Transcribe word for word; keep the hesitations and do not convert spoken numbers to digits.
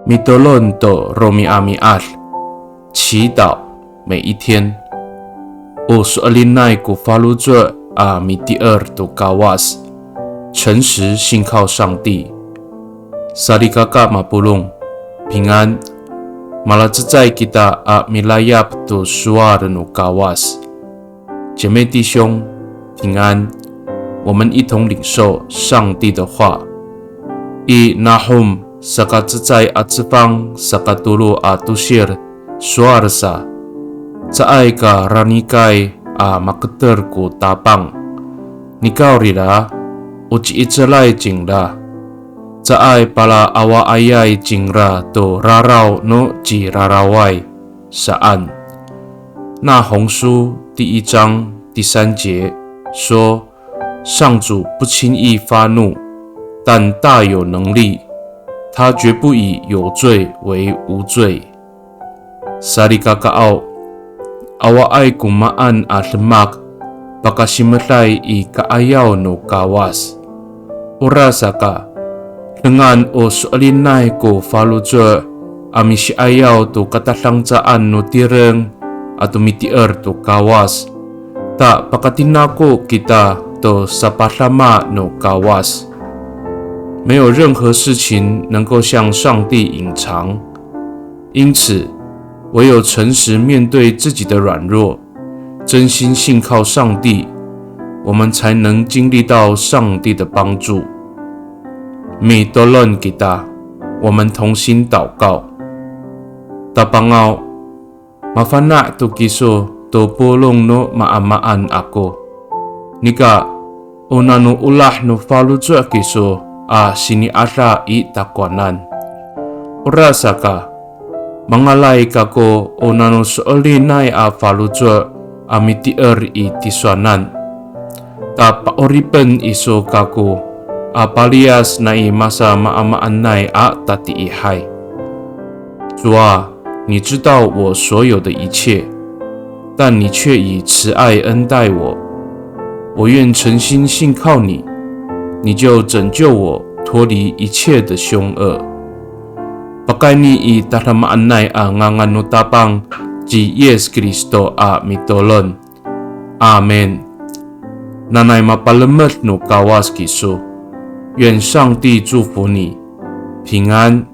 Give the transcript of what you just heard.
Mitolon to romi'ami'ad, 祈祷每一天。O so'elinay ko faloco' a mitier to Kawas, 诚实信靠上帝。Salikaka mapolong, 平安。Malacecay kita a milayap to sowal no Kawas. 姐妹弟兄，平安。我们一同领受上帝的话。I Nahom saka cecay a cefang saka tolo a tosir sowal sa, caay ka ranikay a maketer ko Tapang. Nikawrira, o ci'icelay cingra. Caay pala'awaayay cingra to raraw no ciraraway saan. 那鸿书第一章第三节说，上主不轻易发怒，但大有能力，他绝不以有罪为无罪。Salikakaaw, awaay ko maan a demak pakasimeday i ka'ayaw no Kawas. Orasaka, dengan o so'elinay ko faloco' a misi'ayaw to katadangcaan no tireng ato mitier to Kawas, ta pakatinako kita to sapadama no Kawas. 没有任何事情能够向上帝隐藏，因此，唯有诚实面对自己的软弱， 真心信靠上帝，我们才能经历到上帝的帮助。Mitolon kita, 我们同心祷告。Tapangaw, mafana' to kiso to polong no maamaan ako. Nika, o nano olah no faloco' kiso a sini'ada i takowanan. Orasaka, mangalay kako o nano so'elinay a faloco' a mitier i tisowanan. Ta pa'oripen iso kako a paliyas nai masamaamaanay a tatiihay. 主啊，你知道我所有的一切，但你却以慈爱恩待我。我愿诚心信靠你，你就拯救我脱离一切的凶恶。Pakayni i tadamaanay a ngangan no Tapang ci Yis Kristo a mitolon. Amin. Nanay mapalemed no Kawas kiso. 愿上帝祝福你，平安。